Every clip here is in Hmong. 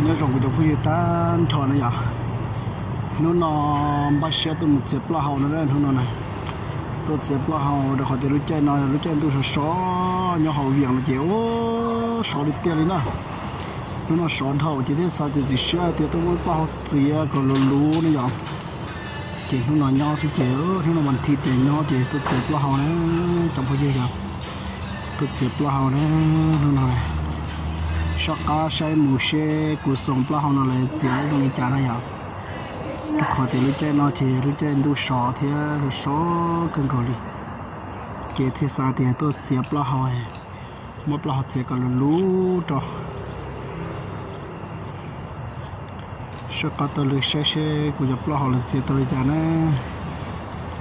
Nyob zoo kuv cov phooj ywg tag nrho na yom. Hnub no npaj siab tuaj mus txiav plaub hau no, hnub no na, tuaj txiav plaub hau rau qhov tias lub caij no lub caij ntuj sov sov nyob hauv Vias no ces ua sov tiag tiag li na. Hnub no sov dhau ces thiaj xav txiav txim siab tias tuaj muab plaub hau txiav kom luv luv no yom. Ces hnub no nyob xwb ces hnub no vas thiv ces nyob ces tuaj txiav plaub hau na, cov phooj ywg yom. Tuaj txiav plaub hau na, hnub no soj qab saib mus seb kuv xoos plaub hau no lawv txiav zoo li cas na yom. Rau qhov tias lub caij no ces lub caij ntuj sov thiab sov sov kawg nkaus li, ces thiaj xav tias tuaj txiav plaub hau, muab plaub hau txiav kom luv luv rau. Soj qab taug lw saib seb kuv cov plaub hau lawv txiav tau li cas na.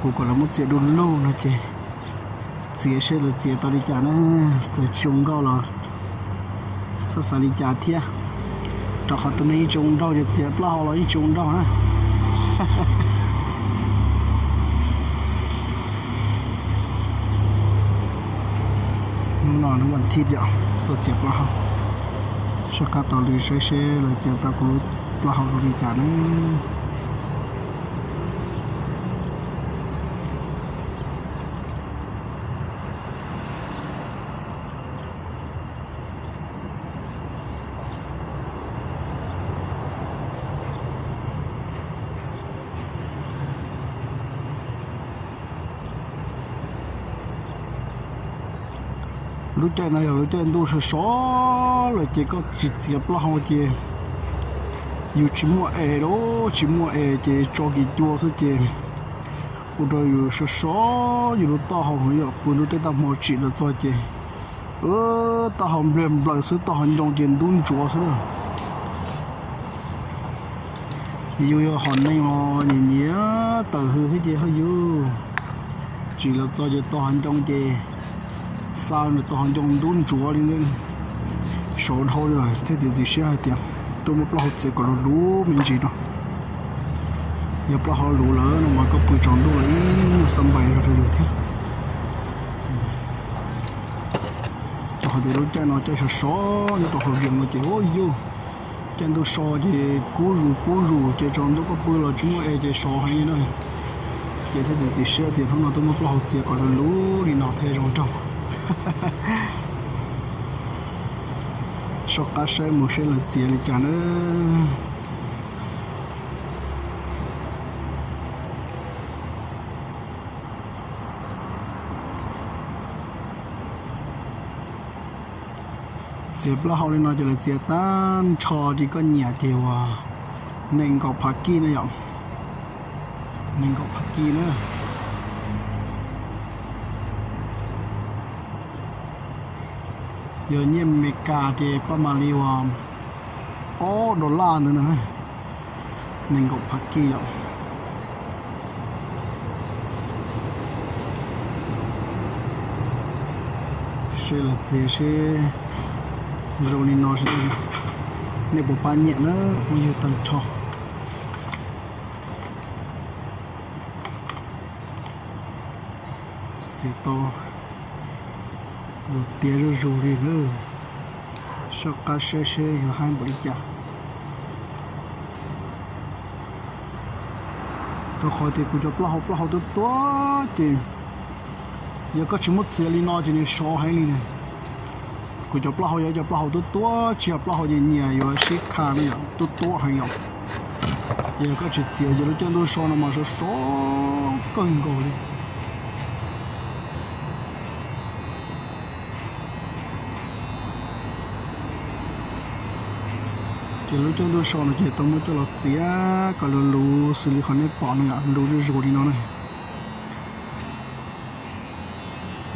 Kuv kom lawv muab txiav du lug no ces txiav seb lawv txiav tau li cas na. Txawm tsis zoo nkauj los txhob xav li cas thiab, rau qhov tus neeg yeej tsis zoo nraug ces txiav plaub hau los yeej tsis zoo nraug na. Hnub no hnub vas thiv yom, tuaj txiav plaub hau. Soj qab taug lw saib seb lawv txiav tau kuv plaub hau zoo li cas na. Lub caij no yog lub caij ntuj sov sov lawm ces koj tsis txiav plaub hau ces yus tsis muaj es lawm, tsis muaj es ces tso kis cua xwb ces ua rau yus sov sov yus lub taub hau, yog pw nruab tej tag hmo tsim los txog ces taub hau npliag nplaws xwb, taub hau ncoo ces ntub ntsuav xwb na. Yus yog hom neeg os, nyiam nyiam tawm hws thiab ces ho yus tsim los txog ces taub hau ncoo ces xa nws taub hau ncoo ntub ntsuav li, sov dhau li lawm thiaj txiav txim siab hais tias tuaj muab plaub hau txiav kom luv luv me ntsis no. Yog plaub hau luv lawm no mas koj pw tsaus ntuj los ib nyuag xab npais rau yus thiab. Rau qhov tias lub caij no caij sov sov nyob rau hauv Vias no ces ua yus caij ntuj so ces kub zus kub zus ces tsaus ntuj koj pw los tsis muaj es ces sov heev li na. Ces thiaj txiav txim siab tias hnub no tuaj muab plaub hau txiav kom luv luv li no thiaj zoo nraug. Soj qab saib mus seb lawv txiav li cas na. Txiav plaub hau li no ces lawv txiav tag nrho ces koj nyiam ces uas nees nkaum phav kij na yom. Nees nkaum phav kij na. Yog nyiaj Amelikas ces paj mam li uas ob dollar ntawd ntag na. Nees nkaum phav kij yom. Seb lawv txiav seb zoo li no seb nej puas pab nyiam na phooj ywg tag nrho. Txiav tau lus tiav zuj zus li na. Soj qab saib seb yog haib npaum li cas. Rau qhov tias kuv cov plaub hau plaub hau tuab tuab ces yog koj tsis muab txiav li no ces nws sov heev li na. Kuv cov plaub hau yog cov plaub hau tuab tuab, tsis yog plaub hau nyias nyias yuav sib kha na yom, tuab tuab heev yom. Ces yog koj tsis txiav ces lub caij ntuj so no mas sov sov kawg nkaus li. Ces lub caij ntuj so no ces tau muab coj los txiav kom luv luv xws li qhov nej pom no yom, luv zuj zus li no na.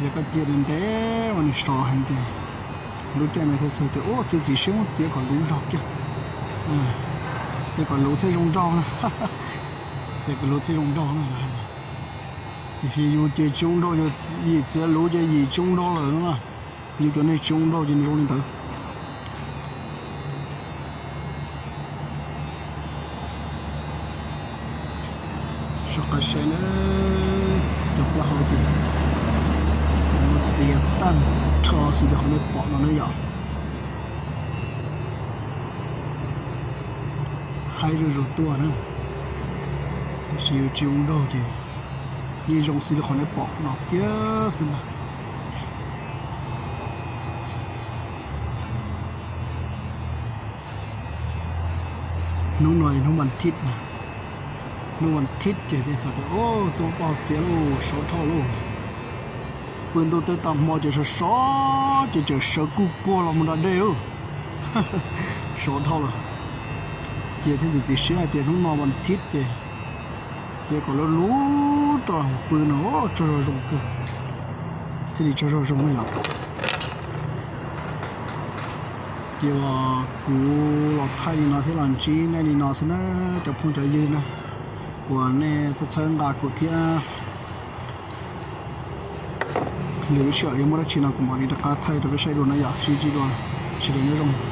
Yog koj cia ntev ntev mas nws sov heev ces lub caij no thiaj xav tias ua txiav txim siab muab txiav kom luv zog kiag. Txiav kom luv thiaj zoo nraug na. Txiav kom luv thiaj zoo nraug na. Tiam sis yus ces tsis zoo nraug, yus yim txiav luv ces yim tsis zoo nraug lawm no na. Yus cov neeg tsis zoo nraug ces nws zoo li ntawd. Soj qab saib na, cov plaub hau ces txiav tag nrho xws li qhov nej pom no na yom. Haib zuj zus tuaj na, tab sis yuav tsis zoo nraug ces yeej zoo xws li qhov nej pom no kiag xwb ntag. Hnub no hnub vas thib na, hnub vas thib ces tej xav tias, o, tuaj poj txiav lauj, sov dhau lauj. Pw ntuj twb tag hmo ces sov sov ces tseem sawv kuj kuag los mus nram dej lauj. Sov dhau lawm. Ces thiaj txiav txim siab hais tias hnub no vas thib ces txiav kom lub lub rau pw no tsaug zog zoo kawg, thiaj li tsaug zog zoo na yom. Ces uas kuv los thaij li no thiab los ntsib nej li no xwb na, cov phooj cov ywg na, uas nej txhawb txhawb nqa kuv thiab. Lwm lub sij hawm yog muaj dab tsi no kuv mam li rov qab thaij rau peb saib dua na yom, sib ntsib dua, sawv daws nyob zoo.